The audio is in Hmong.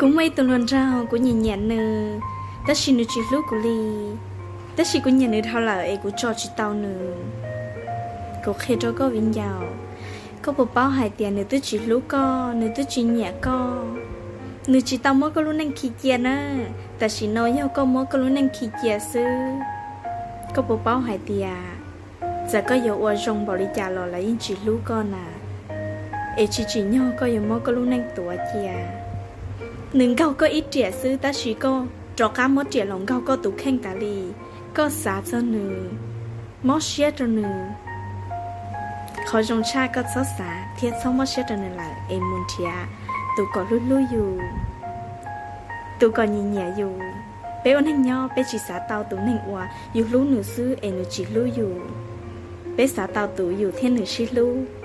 Kuv muaj ib tug hluas nraug, kuv nyiam nyiam nws, tab sis nws tsis hlub kuv li. Tab sis kuv nyiam nws dhau lawm es kuv tso tsis tau nws. Kuv qhia rau koj viv ncaus, koj puas paub hais tias nws twb tsis hlub koj, nws twb tsis nyiam koj, nws tsis tau muab koj lub neej khi cia na. Tam sim no yog koj muab koj lub neej khi cia xwb. Koj puas paub hais tias txawm koj yuav ua zoo npaum li cas los lawv yeej tsis hlub koj na, es tsis tsim nyog koj yuav muab koj lub neej tuav cia. Nws nkaug koj ib riam xwb, tab sis koj rov qab muab riam los nkaug koj tus kheej tas li. Koj xav txog nws, mob siab rau nws. Qhov zoo tshaj koj txhob xav thiab txhob mob siab rau nws lawm es mus nrhiav tus kom hlub hlub yus, tus kom nyiam nyiam yus. Peb ua neeg nyob peb tsis xav tau tus neeg uas yus hlub nws xwb es nws tsis hlub yus. Peb xav tau tus yus thiab nws sib hlub.